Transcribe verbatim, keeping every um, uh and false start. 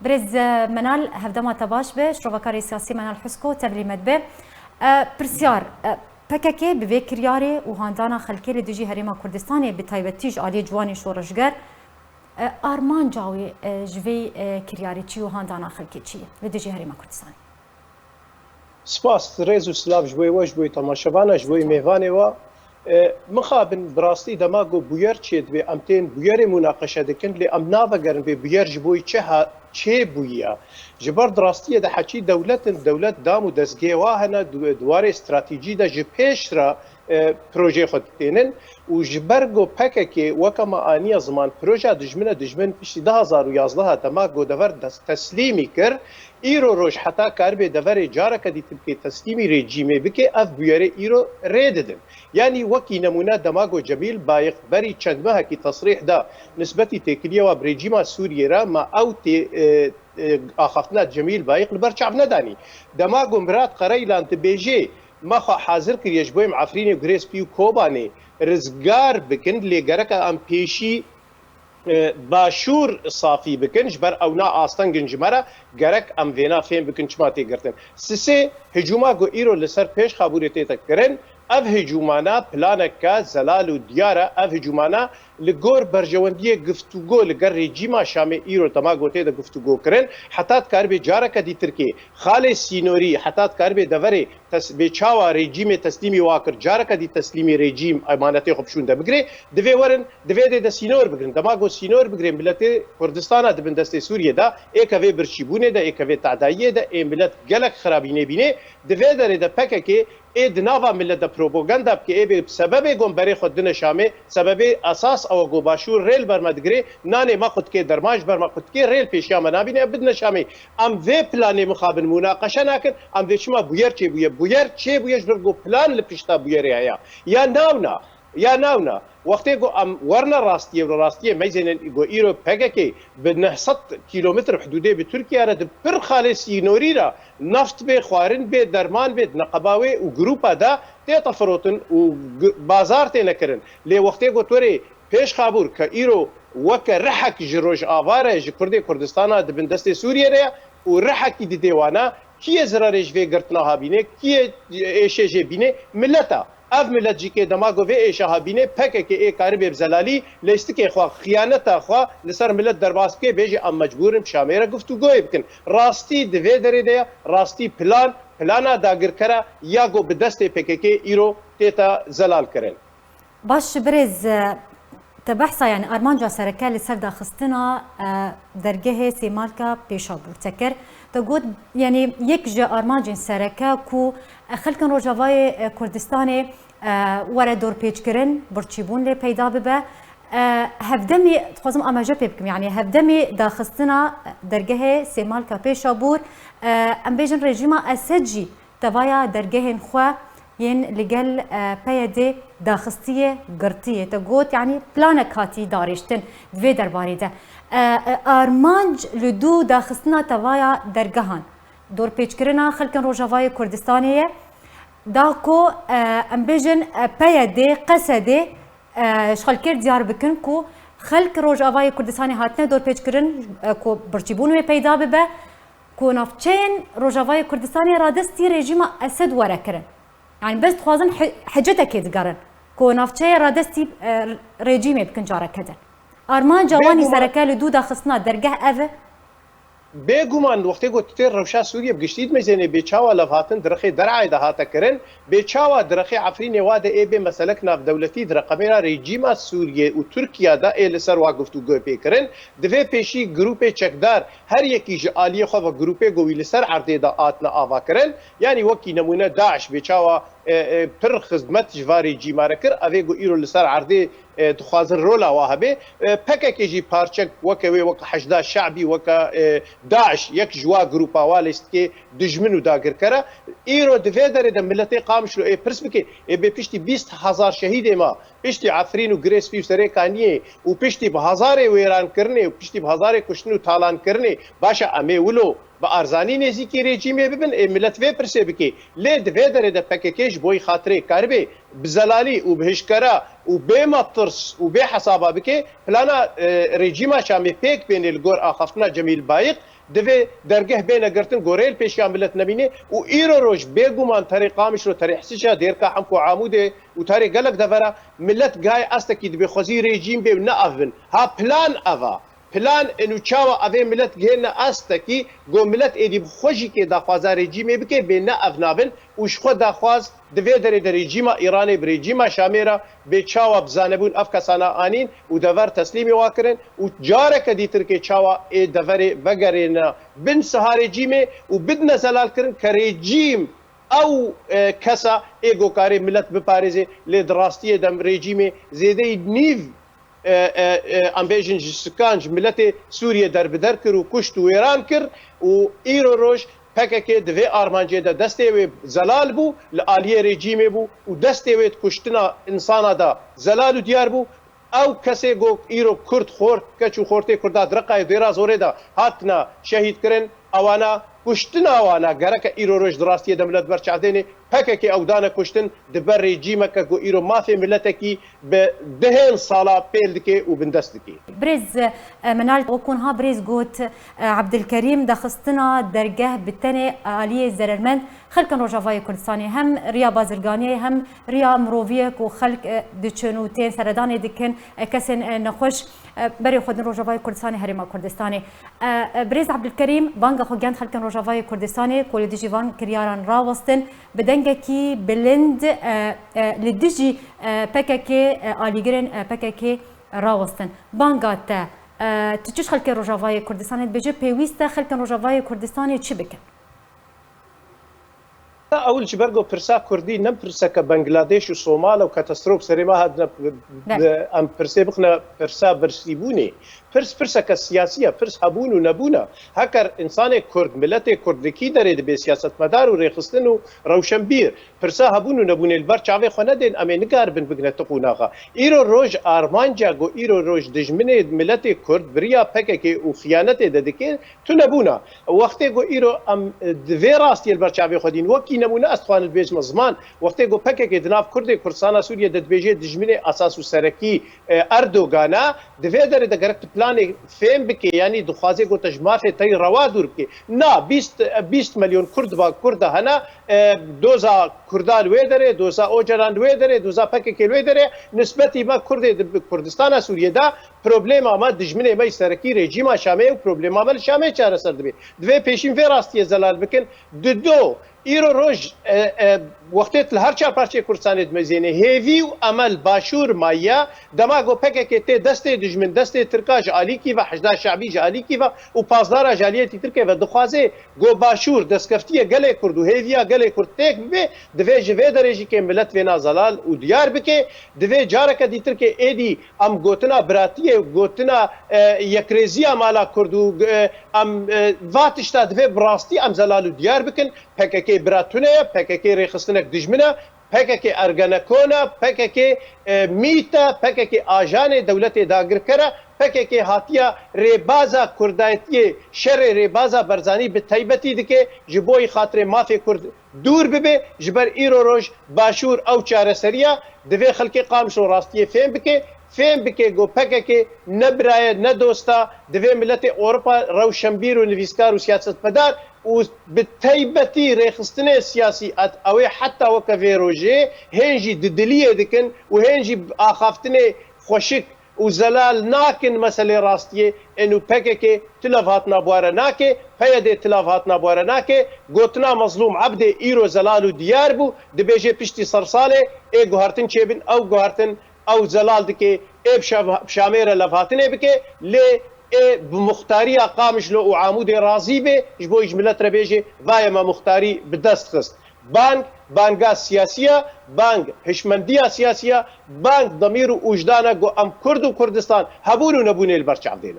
Birêz, e, Menal, hevdema te baş be, şrovekarê siyasî Menal Husko, tevlî me dibe. E, pirsyar, e, P K K bi vê kiryarê û handana xelkê li dijî Herêma Kurdistanê, bi taybetî ji aliyê ciwanên şoreşger, e, armanca wê, e, ji vê, e, kiryarê çi û handana xelkê çi ye li dijî Herêma Kurdistanê? Spas, rêz û silav ji bo we, ji bo temaşevana, ji bo mêvanê we. E, mixabin, bi rastî dema ku bûyer çêdibe, em tên bûyerê mûnaqeşe dikin, lê em navegerin vê bûyer ji bo çi ha-, çê bûye. Ji ber di rastiyê de heçî dewlet in, dewlet dam û dezgehê wa hene, di, di warê stratejî de ji pêş re, e, projeyê xwe tênin û ji ber ku P K K weke me aniye ziman, projeya dijmin e, dijmin piştî du hazar û yazdeh dema ku dever des-, teslîmî kir, îro roj heta karibe deverê careke dî Tirkiyê teslîmî rejîmê bike, ev bûyerê îro rê didin. Yanî wekî nemûne dema ku Cemîl Bayiq berî çend mehekî tesrîh da nisbetî têkiliya wa bi rejîma Sûriyê re, me ew tê, e, e, axaftina Cemîl Bayiq li ber çav nedanî. Dema ku Mirat Qereylan dibêje, me xwe hazir kiriye ji bo em Efrînê, Gurê Spî û Kobanê rizgar bikin, lê gerek em pêşî, e, Başûr safî bikin, ji ber ewna asteng in ji me re, gerek em vêna fêm bikin çima tê girtin. Sisê hicûma ku îro li ser Pêşxabûrê tête kirin, ev hicûmana planeke zelal û diyar e, ev hicûmana li gor berjewendiyê giftûgo li gel rejîma Şamê îro dema gotê de giftûgo kirin, heta dikaribê careke dî Tirkiyê, xalê sînorî, heta dikaribê deverê tes-, bê çawa rejîmê teslîmî wa kir, careke dî teslîmî rejîm emanetê xwe bi şûnde bigirê, divê werin, divê dê de sînor bigrin. Dema got sînor bigirê, miletê Kurdistana di bin destê Sûriyê de, ê kevê birçîbûnê de, ê kevê tedayiyê de, ê milet gelek xirabînê bînê, di vê derê de P K K ê di nava milet de propaganda bike, ê bê sebebê gon berê xwe dine Şamê, sebebê esas ew e ku Başûr rê li ber me digirê, nanê me qut dikê, derman ji ber me qut dikê, rê li pêşiya me nabîne, em bidine Şamê. Em vê planê mixabin mûnaqeşe nakin, em vê çima bûyer çêbûye? Bûyer çêbûye ji ber ku plan li pişta bûyerê heye. Ya navna, ya navna. Wextê ku em werine rastiyê, rastiyê meyzênin ku îro P K K bi neh sed kîlometr hidûdê bi Tirkiye re di pir xalê sînorî re neft bê, xwarin bê, derman bê, di neqeba wê û grûpa de tête firotin û g-, bazar têne kirin. Lê wextê ku tu rê Pêşxabûr ke îro weke rihek ji Rojava re ji Kurdê Kurdistana di bin destê Sûriyê re ye û rihekî didê wana, kî yê zirarê ji vê girtina ha bîne, kî yê êşê jê bîne? Milet e. Ev milet jî kê dema ku vê êşa ha bîne, P K K ê karibe bi zelalî lêstikê xwe, xiyaneta xwe li ser milet derbas bike, bêje em mecbûr in bi Şamê re guftûgoyê bikin. Rastî di vê derê de ye, rastî plan, plana dagirkera ya ku bi destê P K K îro tête zelal kirin. Baş, birêz, e, te behsa, yani, armanca sereke li ser daxistina, e, dergehê Sêmalka Pêşabûr te kir. Te got, yani, yek ji armancên sereke ku, e, xelkin Rojavayê, e, Kurdistanê, e, were dorpêçkirin, birçîbûn lê peyda bibe. E, hevdemî, dixwazim amaje pê bikim, yani, hevdemî daxistina dergehê Sêmalka Pêşabûr, e, em bêjin rejîma Esed jî tevaya dergehên xwe yên li gel, e, P Y D daxistiye, girtiye. Te got, yanî planek hatî darêştin di vê derbarê de. E, e, armanc li dû daxistina tevaya dergehan, dorpêçkirina xelkên Rojavayê Kurdistanê ye. Da ku, e, em bêjin, e, P Y D, Qesedê, e, ji xelkê diyar bikin ku xelk Rojavayê Kurdistanê hatine dorpêçkirin, e, ku birçîbûn wê peyda bibe, ku navçeyên Rojavayê Kurdistanê radestî rejîma Esed were kirin. Yani bes dixwazin he-, hecetekê digerin ku navçeyê radestî, e, rejîmê bikin careke din. Armanca wan î sereke li dû daxistina dergeh ev e? Bêguman wextê ku tu tê rewşa Sûriyê bi giştî dimeyzênê, bê çawa levhatin di rixê Derayê de hate kirin, bê çawa di rixê Efrînê wa de ê bê meselek navdewletî di reqemêra rejîma Sûriyê û Tirkiye de ê li ser wa guftûgoyê pê kirin. Di vê pêşî grûpê çekdar her yekî ji aliyê xwe ve grûpê ku wî li ser erdê de hatine ava kirin. Yanî wekî nemûne DAIŞ bê çawa, e, e, pir xizmet ji va rejîma re kir, ev ê ku îro li ser erdê, e, dixwazin rola wa hebe. E, P K K jî parçek weke wê, weke Heşda Şe'bî, weke, e, DAIŞ, yek ji wa grûpa wa lêstikê dijmin û dagirker e. Îro di vê derê de miletê Qamişlo ê pirs bike, ê bê piştî bîst hezar şehîdê ma, piştî Efrîn û Girê Spî û Serê Kaniyê û piştî bi hezarê wêrankirinê û piştî bi hezarê kuştin û talankirinê, baş e, em ê wilo bi arzanî nêzîkî rejîmê bibin, ê milet vê pirsê bike. Lê di vê derê de P K K ji bo yî xatirê karibê bi zelalî û bi hişkera û bê metirs û bê hesaba bike, plana, e, rejîma Şamê pêk bênê li gor axaftina Cemîl Bayiq, Divê dergeh bêne girtin, goreyê li pêşiya milet nemîne û îro roj bêguman terê Qamişlo, terê Hisica, Dêrka Hemko, Amûdê û terê gelek devera milet gayê astekî dibê xwezî rejîm bê û ne ev bin. Ha plan ev a. Plan in û çawa evê milet gihêne astekî, go milet êdî bi xwe jî kê daxwaza rejîmê bike, bê ne ev nabin û ji xwe daxwaz di vê derê de rejîma Îranê bi rejîma Şamê re bê çawa bi zanebûn ev kesana anîn û dever teslîmê wa kirin û careke dîtirkê çawa ê deverê vegerêne bin siha rejîmê û bidine zelalkirin ke rejîm ew, e, kesa ê gokarê milet biparêzê, lê di rastiyê de rejîmê zêdeyî nîv, e, e, e, em bêjin ji sikan ji miletê Sûriyê derbider kir û kuşt û wêran kir û îro roj P K K di vê armancê de destê wê zelal bû, li aliyê rejîmê bû û destê wê di kuştina insana de zelal û diyar bû. Ew kesê ku îro Kurd, xort, keç û xortê Kurda di Reqayê Dêra Zorê de hatine şehîd kirin, ewana kuştina wana gereke îro roj di rastiyê de milet ber çavdênê P K K ew dane kuştin, di ber rejîmeke ku îro mafê miletekî bi dehên sala pêl dike û bindest dike. Birêz, e, Minal, wekû niha birêz got, e, Ebdilkerîm, daxistina dergeh bi tenê aliyê zerermend xelkên Rojavayê Kurdistanê, hem riya bazirganiyê hem riya miroviyê ku xelk, e, diçin û tên seredanê dikin, e, kesên, e, nexweş, e, berê xwe din Rojavayê Kurdistanê, Herêma Kurdistanê. E, e, Birêz Ebdilkerîm, banga xwe gihand xelkên Rojavayê Kurdistanê ku li dijî van kiryaran rawestin, bi dengekî bilind, e, e, li dijî, e, P K K, e, alîgirên, e, P K K rawestin. Banga te, e, tu çi ji xelkê Rojavayê Kurdistanê dibêje, pêwîst e xelkên Rojavayê Kurdistanê çi bikin? Ewil ji ber ku pirsa Kurdî ne pirseke Bangladeş û Somal û katastrof serê me hatine, Be. em pirsê bixine pirsa birsîbûnê. Pirs pirseke siyasî ye, pirs hebûn û nebûn e. Heker însanê Kurd, miletê Kurd li kî derê dibe siyasetmedar û rêxistin û rewşenbîr? Pirsa hebûn û nebûnê li ber çavê xwe nedên, em ê nikaribin bigine tiq û naxa. Îro roj armanca ku îro roj dijminê miletê Kurd bi riya P K K û xiyanetê de dike, tune bûna. Wextê ku îro em, e, di vê rastiyê li ber çavê xwe dîn, wekî nemûne ez dixwazim bêjime ziman, wextê ku P K K di nav Kurdê Kurdistana Sûriyê de dibêje dijminê esas û serekî, e, Erdogan e, di vê derê de gerek tu planê fêm bike, yanî dixwaze ku te ji mafê te yî rewa dûr bike. Na, bîst, e, bîst milyon Kurd va Kurda hene, e, doza Kurda li wê derê, doza Ocalan li wê derê, doza P K K li wê derê, nisbetî me Kurdê di Kurdistana Sûriyê de problema me, dijminê me yî serekî rejîma Şamê ye û problema me li Şamê çareser dibe. Divê pêşîn vê rastiyê zelal bikin. Dido, îro roj, e, e, wextê tu li her çar parçeyê Kurdistanê dimezênê, hêvî û emel başûr maye, dema ku P K K tê destê dijmin, destê Tirka ji alîkî ve, Hişda Şabî ji alîkî ve û Pasdara ji aliyê Tirkê ve dixwaze ku başûr destkeftiyê gelê Kurd û hêviya gelê Kurd têk bibe, divê ji vê derê jî kê milet vêna zelal û diyar bike, divê careke dîtir kê êdî em gotina biratiyê, gotina, e, yekrêziya mala Kurd û, e, em, e, va tişta divê bi rastî em zelal û diyar bikin. P K K bira tune ye, P K K rêxistinek dijmin e, P K K ergenekon e, P K K, e, mît e, P K K ajanê dewletê dagirker e, P K K hatiye rêbaza kurdayetiyê, şerê rêbaza Barzanî bi taybetî dike, ji bo yî xatirê mafê Kurd dûr bibe, ji ber îro roj başûr ew çareseriya, divê xelkê Qamişlo rastiyê fêm bike, fêm bike ku P K K ne bira ye, ne dost e, divê miletê Ewropa rewşenbîr û nivîskar û siyasetmedar û bi taybetî rêxistinê siyasî et ew ê heta weke vê rojê hên jî di diliyê dikin û hên jî axaftinê xweşik û zelal nakin meselê rastiyê, ên û P K K tu levhatina bi we re nake, P Y D tu levhatina bi we re nake. Gotina Mezlûm Ebdê îro zelal û diyar bû, dibêje piştî sersalê ê guhertin çêbin, ew guhertin ew zelal dike, ê bi Şam-, bi Şamê re levhatinê bike, lê ê bi muxtariya Qamişlo û Amûdê razî be, ji bo ji milet re bêje, vaye me muxtarî bi dest xist. Bang, banga siyasî ye, bang hişmendiya siyasî ye, bang demîr û ûjdan e ku em Kurd û Kurdistan hebûn û nebûnê li ber çav dênin.